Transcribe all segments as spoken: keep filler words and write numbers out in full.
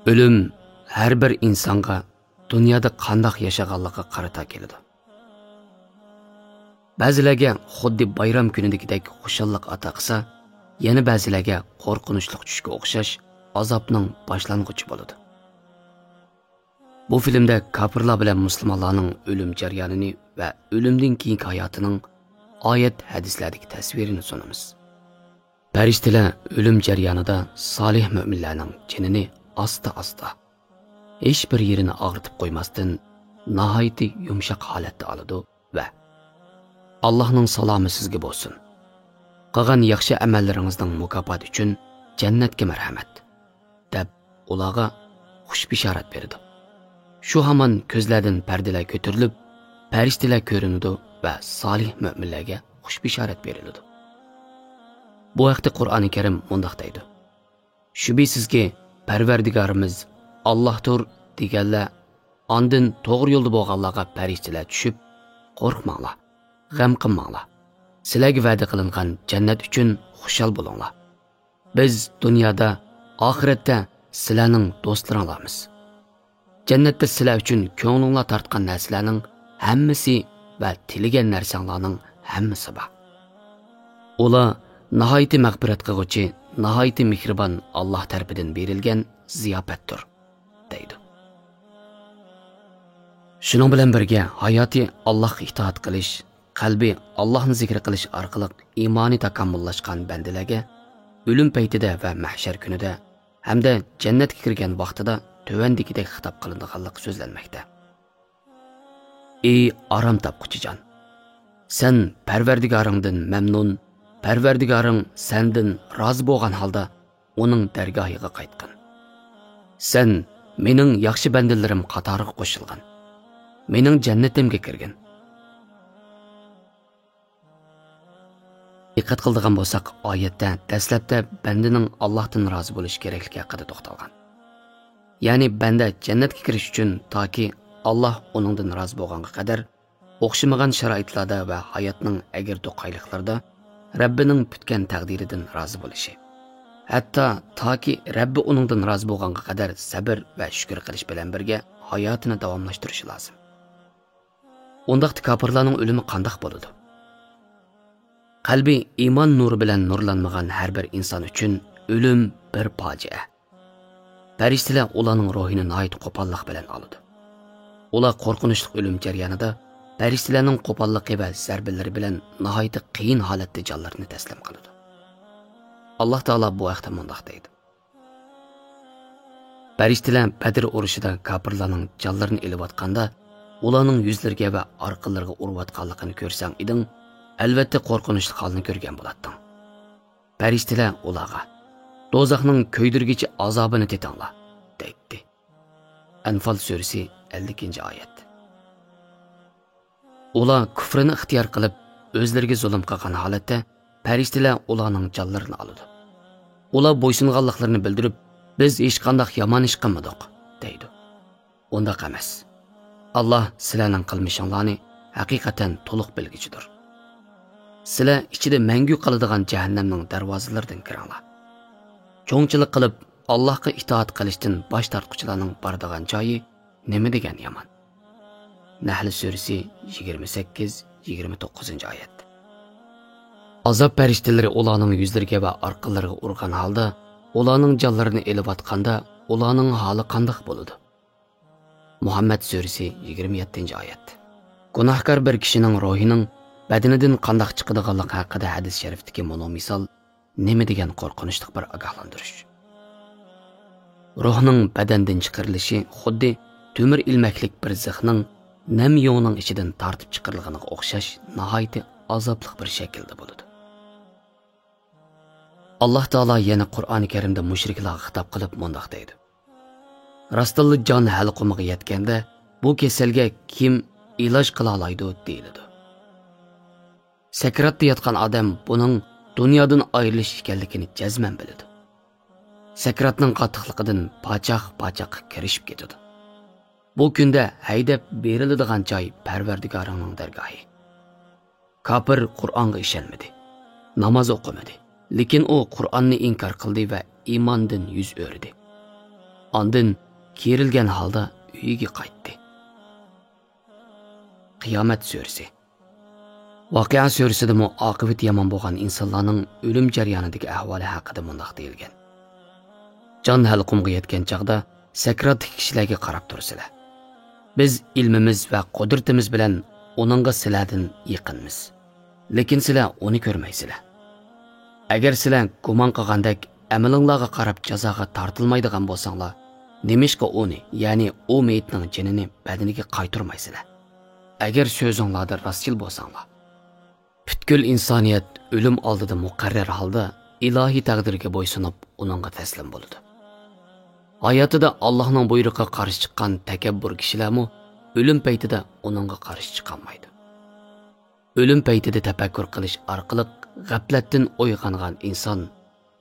ئۆلۈم ھەر بىر ئىنسانغا دۇنيادا قانداق ياشىغانلىقىغا قارىتا كېلىدۇ. بەزىلەرگە خۇددى بايرام كۈنىدىكىدەك خۇشاللىق ئاتا قىلسا، يەنە بەزىلەرگە قورقۇنچلۇق چۈشكە ئوخشاش ئازابنىڭ باشلانغۇچى بولىدۇ. بۇ فىلىمدە كاپىرلار بىلەن مۇسۇلمانلارنىڭ ئۆلۈم جەريانىنى ۋە ئۆلۈمدىن كېيىنكى ھاياتىنىڭ ئايەت، ھەدىسلەردىكى تەسۋىرىنى سۇنىمىز. پەرىشتىلەر ئۆلۈم جەريانىدا سالىھ مۆمىنلەرنىڭ جېنىنى ئاستا-ئاستا، ھېچ بىر يېرىنى ئاغرىتىپ قويماستىن، ناھايىتى يۇمشاق ھالەتتە ئالىدۇ ۋە «ئاللاھنىڭ سالامى سىزگە بولسۇن. قىلغان ياخشى ئەمەللىرىڭىزنىڭ مۇكاپاتى ئۈچۈن جەننەتكە مەرھەمەت» دەپ، ئۇلارغا خۇش بېشارەت بېرىدۇ. شۇ ھامان كۆزلەردىن پەردىلەر كۆتۈرۈلۈپ، پەرىشتىلەر كۆرۈنىدۇ ۋە سالىھ مۆمىنلەرگە خۇش بېشارەت بېرىلىدۇ. بۇ ھەقتە قۇرئانى كەرىم مۇنداق دەيدۇ: «شۈبھىسىزكى، پەرۋەردىگارىمىز ئاللاھتۇر» دېگەنلەر، ئاندىن توغرا يولدا بولغانلارغا پەرىشتىلەر چۈشۈپ، «قورقماڭلار، غەم قىلماڭلار. سىلەرگە ۋەدە قىلىنغان جەننەت ئۈچۈن خۇشال بولۇڭلار. بىز دۇنيادا، ئاخىرەتتە سىلەرنىڭ دوستلىرىڭلارمىز. جەننەتتە سىلەر ئۈچۈن كۆڭلۈڭلار تارتقان نەرسىلەرنىڭ ھەممىسى ۋە تىلىگەن نەرسەڭلارنىڭ ھەممىسى بار. ئۇلار ناھايىتى مەغپىرەت قىلغۇچى، ناھايىتى مېھرىبان ئاللاھ تەرىپىدىن بېرىلگەن زىياپەتتۇر» دەيدۇ. شۇنىڭ بىلەن بىرگە، ھاياتى ئاللاھقا ئىتائەت قىلىش، قەلبى ئاللاھنى زىكىر قىلىش ئارقىلىق ئىمانى تاكامۇللاشقان بەندىلەرگە ئۆلۈم پەيتىدە ۋە مەھشەر كۈنىدە ھەمدە جەننەتكە كىرگەن ۋاقتىدا تۆۋەندىكىدەك خىتاب قىلىنىدىغانلىقى سۆزلەنمەكتە: «ئى ئارام تاپقۇچى جان! سەن پەرۋەردىگارىڭدىن مەمنۇن، پەرۋەردىگارىڭ سەندىن رازى بولغان ھالدا ئۇنىڭ دەرگاھىغا قايتقىن. سەن مېنىڭ ياخشى بەندىلىرىم قاتارىغا قوشۇلغىن. مېنىڭ جەننىتىمگە كىرگىن.» دىققەت قىلىدىغان بولساق، ئايەتتە دەسلەپتە بەندىنىڭ ئاللاھتىن رازى بولۇشى كېرەكلىكى ھەققىدە توختالغان. يەنى بەندە جەننەتكە كىرىش ئۈچۈن تاكى ئاللاھ ئۇنىڭدىن رازى بولغانغا قەدەر ئوخشىمىغان شارائىتلاردا ۋە ھاياتنىڭ ئەگىر توقايلىقلىرىدا رەببىنىڭ پۈتكەن تەقدىرىدىن رازى بولۇشى، ھەتتا تاكى رەببى ئۇنىڭدىن رازى بولغانغا قەدەر سەبر ۋە شۈكۈر قىلىش بىلەن بىرگە ھاياتىنى داۋاملاشتۇرۇشى لازىم. ئۇنداقتا كاپىرلارنىڭ ئۆلۈمى قانداق بولىدۇ؟ قەلبى ئىمان نۇرى بىلەن نۇرلانمىغان ھەر بىر ئىنسان ئۈچۈن ئۆلۈم بىر پاجىئە. پەرىشتىلەر ئۇلارنىڭ روھىنى ناھايىتى قوپاللىق بىلەن ئالىدۇ. ئۇلار قورقۇنچلۇق ئۆلۈم جەريانىدا پەرىشتىلەرنىڭ قوپاللىقى ۋە زەربىلىرى بىلەن ناھايىتى قىيىن ھالەتتە جانلىرىنى تەسلىم قىلىدۇ. ئاللاھ تائالا بۇ ھەقتە مۇنداق دەيدۇ: پەرىشتىلەر بەدر ئۇرۇشىدا كاپىرلارنىڭ جانلىرىنى ئېلىۋاتقاندا، ئۇلارنىڭ يۈزلىرىگە ۋە ئارقىلىرىغا ئۇرۇۋاتقانلىقىنى كۆرسەڭ ئىدىڭ، ئەلۋەتتە قورقۇنچلۇق ھالنى كۆرگەن بولاتتىڭ. پەرىشتىلەر ئۇلارغا، «دوزاخنىڭ كۆيدۈرگۈچى ئازابىنى تېتىڭلار» دەيتتى. ئەنفال سۈرىسى، ئەللىكىنچى ئايەت. ئۇلار كۇفرىنى ئىختىيار قىلىپ، ئۆزلىرىگە زۇلۇم قىلغان ھالەتتە پەرىشتىلەر ئۇلارنىڭ جانلىرىنى ئالىدۇ. ئۇلار بويسۇنغانلىقلىرىنى بىلدۈرۈپ، «بىز ھېچقانداق يامان ئىش قىلمىدۇق» دەيدۇ. ئۇنداق ئەمەس. ئاللاھ سىلەرنىڭ قىلمىشىڭلارنى ھەقىقەتەن تولۇق بىلگۈچىدۇر. سىلەر ئىچىدە مەڭگۈ قالىدىغان جەھەننەمنىڭ دەرۋازىلىرىدىن كىرىڭلار. چوڭچىلىق قىلىپ، ئاللاھقا ئىتائەت قىلىشتىن باش تارتقۇچىلارنىڭ بارىدىغان جايى نېمە دېگەن يامان. نەھل سۈرىسى، يىگىرمە سەككىز، يىگىرمە توققۇزىنچى ئايەت. ئازاب پەرىشتىلىرى ئۇلارنىڭ يۈزلىرىگە ۋە ئارقىلىرىغا ئۇرغان ھالدا، ئۇلارنىڭ جانلىرىنى ئېلىۋاتقاندا، ئۇلارنىڭ ھالى قانداق بولىدۇ؟ مۇھەممەد سۈرىسى، يىگىرمە يەتتىنچى ئايەت. گۇناھكار بىر كىشىنىڭ روھىنىڭ بەدىنىدىن قانداق چىقىدىغانلىقى ھەققىدە ھەدىس شەرىفتىكى مۇنۇ مىسال نېمە دېگەن قورقۇنچلۇق بىر ئاگاھلاندۇرۇش! روھنىڭ بەدەندىن چىقىرىلىشى خۇددى تۆمۈر ئىلمەكلىك بىر زىخنىڭ نەم يۇڭنىڭ ئىچىدىن تارتىپ چىقىرىلغىنىغا ئوخشاش ناھايىتى ئازابلىق بىر شەكىلدە بولىدۇ. ئاللاھ تائالا يەنە قۇرئانى كەرىمدە مۇشرىكلارغا خىتاب قىلىپ مۇنداق دەيدۇ: «راستتىنلا جان ھەلقۇمىغا يەتكەندە، بۇ كېسەلگە كىم ئىلاج قىلالايدۇ؟» دېيىلىدۇ. سەكراتتا ياتقان ئادەم بۇنىڭ دۇنيادىن ئايرىلىش ئىكەنلىكىنى جەزمەن بىلىدۇ. سەكراتنىڭ قاتتىقلىقىدىن پاچاق-پاچاققا كىرىشىپ كېتىدۇ. بۇ كۈندە ھەيدەپ بېرىلىدىغان جاي پەرۋەردىگارىڭنىڭ دەرگاھى. كاپىر قۇرئانغا ئىشەنمىدى، ناماز ئوقۇمىدى، لېكىن ئۇ قۇرئاننى ئىنكار قىلدى ۋە ئىماندىن يۈز ئۆرۈدى. ئاندىن كېرىلگەن ھالدا ئۆيىگە قايتتى. قىيامەت سۈرىسى. ۋەقىئە سۈرىسىدىمۇ ئاقىۋىتى يامان بولغان ئىنسانلارنىڭ ئۆلۈم جەريانىدىكى ئەھۋالى ھەققىدە مۇنداق دېيىلگەن: جان ھەلقۇمغا يەتكەن چاغدا سەكراتتىكى كىشىلەرگە قاراپ تۇرىسىلەر. بىز ئىلمىمىز ۋە قۇدرىتىمىز بىلەن ئۇنىڭغا سىلەردىن يېقىنمىز. لېكىن سىلەر ئۇنى كۆرمەيسىلەر. ئەگەر سىلەر گۇمان قىلغاندەك ئەمىلىڭلارغا قاراپ جازاغا تارتىلمايدىغان بولساڭلار، نېمىشقا ئۇنى، يەنى ئۇ مېيىتنىڭ جېنىنى بەدىنىگە قايتۇرمايسىلەر؟ ئەگەر سۆزۈڭلاردا راستچىل بولساڭلار. پۈتكۈل ئىنسانىيەت ئۆلۈم ئالدىدا مۇقەررەر ھالدا ئىلاھىي تەقدىرگە بويسۇنۇپ، ئۇنىڭغا تەسلىم بولىدۇ. ھاياتىدا ئاللاھنىڭ بۇيرۇقىغا قارشى چىققان تەكەببۇر كىشىلەرمۇ ئۆلۈم پەيتىدە ئۇنىڭغا قارشى چىقالمايدۇ. ئۆلۈم پەيتىدە تەپەككۇر قىلىش ئارقىلىق غەپلەتتىن ئويغانغان ئىنسان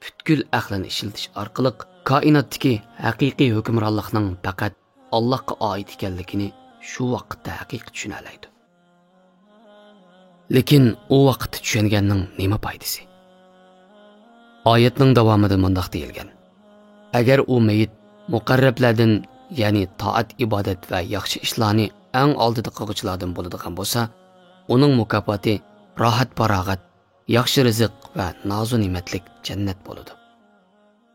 پۈتكۈل ئەقلىنى ئىشلىتىش ئارقىلىق كائىناتتىكى ھەقىقىي ھۆكۈمرانلىقنىڭ پەقەت ئاللاھقا ئائىت ئىكەنلىكىنى شۇ ۋاقىتتا ھەقىقىي چۈشىنەلەيدۇ. لېكىن ئۇ ۋاقىتتا چۈشەنگەننىڭ نېمە پايدىسى؟ ئايەتنىڭ داۋامىدا مۇنداق دېيىلگەن: ئەگەر ئۇ مېيىت مۇقەررەبلەردىن، يەنى تائەت-ئىبادەت ۋە ياخشى ئىشلارنى ئەڭ ئالدىدا قىلغۇچىلاردىن بولىدىغان بولسا، ئۇنىڭ مۇكاپاتى راھەت-پاراغەت، ياخشى رىزىق ۋە نازۇ-نېمەتلىك جەننەت بولىدۇ.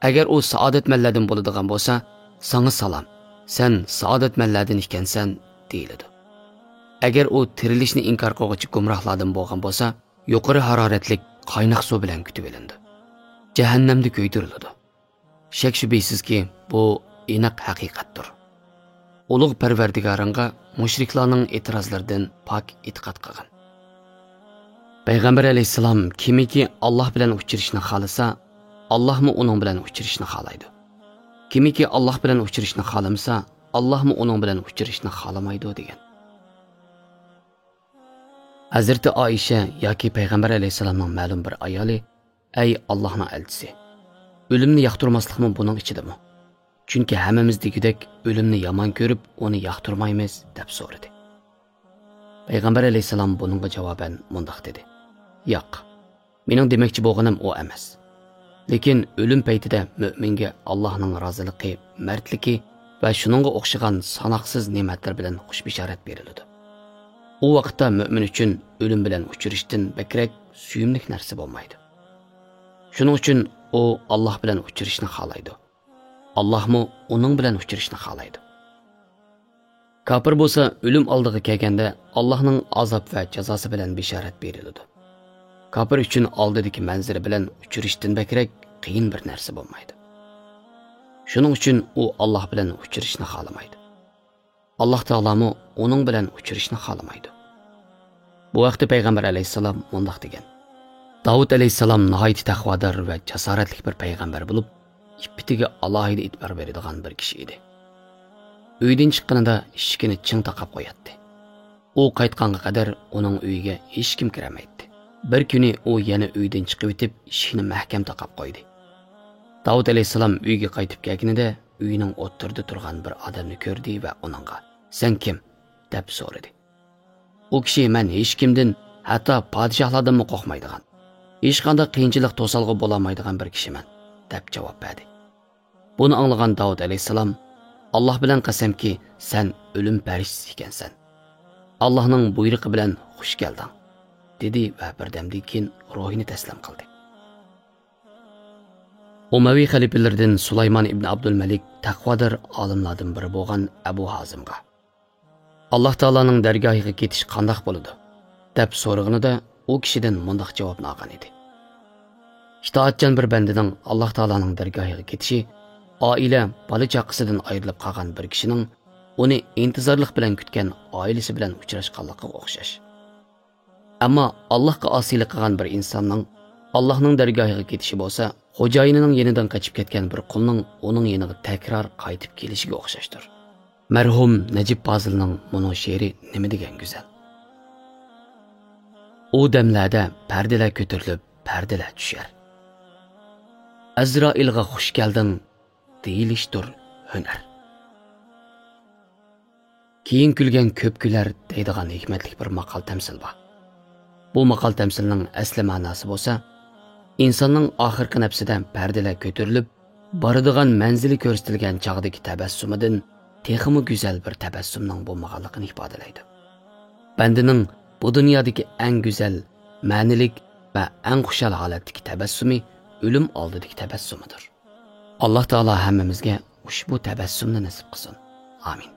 ئەگەر ئۇ سائادەتمەنلەردىن بولىدىغان بولسا، ساڭا سالام، سەن سائادەتمەنلەردىن ئىكەنسەن، دېيىلىدۇ. ئەگەر ئۇ تىرىلىشنى ئىنكار قىلغۇچى گۇمراھلاردىن بولغان بولسا، يۇقىرى ھارارەتلىك قايناق سۇ بىلەن كۈتۈۋېلىنىدۇ. جەھەننەمدە كۆيدۈرۈلىدۇ. شەك-شۈبھىسىزكى، بۇ ئېنىق ھەقىقەتتۇر. ئۇلۇغ پەرۋەردىگارىڭغا مۇشرىكلارنىڭ ئېتىرازلىرىدىن پاك ئېتىقاد قىلغىن. پەيغەمبەر ئەلەيھىسسالام كىمكى ئاللاھ بىلەن ئۇچرىشىشنى خالىسا، ئاللاھمۇ ئۇنىڭ بىلەن ئۇچرىشىشنى خالايدۇ. كىمكى ئاللاھ بىلەن ئۇچرىشىشنى خالىمىسا، ئاللاھمۇ ئۇنىڭ بىلەن ئۇچرىشىشنى خالىمايدۇ، دېگەن. ھەزرىتى ئائىشە ياكى پەيغەمبەر ئەلەيھىسسالامنىڭ مەلۇم بىر ئايالى، ئەي ئاللاھنىڭ ئەلچىسى، ئۆلۈمنى ياقتۇرماسلىقمۇ بۇنىڭ ئىچىدىمۇ؟ چۈنكى ھەممىمىز دېگۈدەك ئۆلۈمنى يامان كۆرۈپ، ئۇنى ياقتۇرمايمىز، دەپ سورىدى. پەيغەمبەر ئەلەيھىسسالام بۇنىڭغا جاۋابەن مۇنداق دېدى: ياق، مېنىڭ دېمەكچى بولغىنىم ئۇ ئەمەس. لېكىن ئۆلۈم پەيتىدە مۆمىنگە ئاللاھنىڭ رازىلىقى، مەردلىكى ۋە شۇنىڭغا ئوخشىغان ساناقسىز نېمەتلەر بىلەن خۇش بېشارەت بېرىلىدۇ. ئۇ ۋاقىتتا مۆمىن ئۈچۈن ئۆلۈم بىلەن ئۇچرىشىشتىن بەكرەك سۆيۈملۈك نەرسە بولمايدۇ. شۇنىڭ ئۈچۈن ئۇ ئاللاھ بىلەن ئۇچرىشىشنى خالايدۇ. ئاللاھمۇ ئۇنىڭ بىلەن ئۇچرىشىشنى خالايدۇ. كاپىر بولسا ئۆلۈم ئالدىغا كەلگەندە ئاللاھنىڭ ئازاب ۋە جازاسى بىلەن بېشارەت بېرىلىدۇ. كاپىر ئۈچۈن ئالدىدىكى مەنزىرە بىلەن ئۇچرىشىشتىن بەكرەك قىيىن بىر نەرسە بولمايدۇ. شۇنىڭ ئۈچۈن ئۇ ئاللاھ بىلەن ئۇچرىشىشنى خالىمايدۇ. ئاللاھ تائالامۇ ئۇنىڭ بىلەن ئۇچرىشىشنى خالىمايدۇ. بۇ ھەقتە پەيغەمبەر ئەلەيھىسسالام مۇنداق دېگەن: داۋۇت ئەلەيھىسسالام ناھايىتى تەقۋادار ۋە جاسارەتلىك بىر پەيغەمبەر بولۇپ، ئىپپىتىگە ئالاھىدە ئېتىبار بېرىدىغان بىر كىشى ئىدى. ئۆيدىن چىققىنىدا ئىشىكىنى چىڭ تاقاپ قوياتتى. ئۇ قايتقانغا قەدەر ئۇنىڭ ئۆيىگە ھېچكىم كىرەلمەيتتى. بىر كۈنى ئۇ يەنە ئۆيدىن چىقىۋېتىپ، ئىشىكنى مەھكەم تاقاپ قويدى. داۋۇت ئەلەيھىسسالام ئۆيگە قايتىپ كەلگىنىدە، ئۆينىڭ ئوتتۇرىدا تۇرغان بىر ئادەمنى كۆردى ۋە ئۇنىڭغا: سەن كىم؟ دەپ سورىدى. ئۇ كىشى: مەن ھېچكىمدىن، ھەتتا پادىشاھلاردىنمۇ قورقمايدىغان، ھېچقانداق قىيىنچىلىق توسالغۇ بولالمايدىغان بىر كىشىمەن، دەپ جاۋاب بەردى. بۇنى ئاڭلىغان داۋۇت ئەلەيھىسسالام: ئاللاھ بىلەن قەسەمكى، سەن ئۆلۈم پەرىشتىسى ئىكەنسەن. ئاللاھنىڭ بۇيرۇقى بىلەن خۇش كەلدىڭ، دېدى ۋە بىردەمدىن كېيىن روھىنى تەسلىم قىلدى. ئۇمەۋى خەلىپىلىرىدىن سۇلايمان ئىبن ئابدۇلمەلىك تەقۋادار ئالىملاردىن بىرى بولغان ئەبۇ ھازىمغا، ئاللاھ تائالانىڭ دەرگاھىغا كېتىش قانداق بولىدۇ؟ دەپ سورىغىنىدا، ئۇ كىشىدىن مۇنداق جاۋابنى ئالغان ئىدى: ئىتائەتچان بىر بەندىنىڭ ئاللاھ تائالانىڭ دەرگاھىغا كېتىشى ئائىلە، بالا-چاقىسىدىن ئايرىلىپ قالغان بىر كىشىنىڭ ئۇنى ئىنتىزارلىق بىلەن كۈتكەن ئائىلىسى بىلەن ئۇچراشقانلىقىغا ئوخشاش. ئەمما ئاللاھقا ئاسىيلىق قىلغان بىر ئىنساننىڭ ئاللاھنىڭ دەرگاھىغا كېتىشى بولسا، خوجايىنىنىڭ يېنىدىن قېچىپ كەتكەن بىر قۇلنىڭ ئۇنىڭ يېنىغا تەكرار قايتىپ كېلىشىگە ئوخشاشتۇر. مەرھۇم نەجىپ پازىلنىڭ مۇنۇ شېئىرى نېمە دېگەن گۈزەل! ئۇ دەملەردە پەردىلەر كۆتۈرۈلۈپ، پەردىلەر چۈشەر. ئەزرائىلغا خۇش كەلدىڭ دېيىلىشتۇر ھۈنەر. كېيىن كۈلگەن كۆپ كۈلەر دەيدىغان ھېكمەتلىك بىر ماقال تەمسىل بار. بۇ ماقال تەمسىلنىڭ ئەسلى مەناسى بولسا، ئىنساننىڭ ئاخىرقى نەپسىدە پەردىلەر كۆتۈرۈلۈپ، بارىدىغان مەنزىلى كۆرسىتىلگەن چاغدىكى تەبەسسۇمىدىن تېخىمۇ گۈزەل بىر تەبەسسۇمنىڭ بولمىغانلىقىنى ئىپادىلەيدۇ. بەندىنىڭ بۇ دۇنيادىكى ئەڭ گۈزەل، مەنىلىك ۋە ئەڭ خۇشال ھالەتتىكى تەبەسسۇمى ئۆلۈم ئالدىدىكى تەبەسسۇمىدۇر. ئاللاھ تائالا ھەممىمىزگە ئۇشبۇ تەبەسسۇمنى نېسىپ قىلسۇن. ئامىن.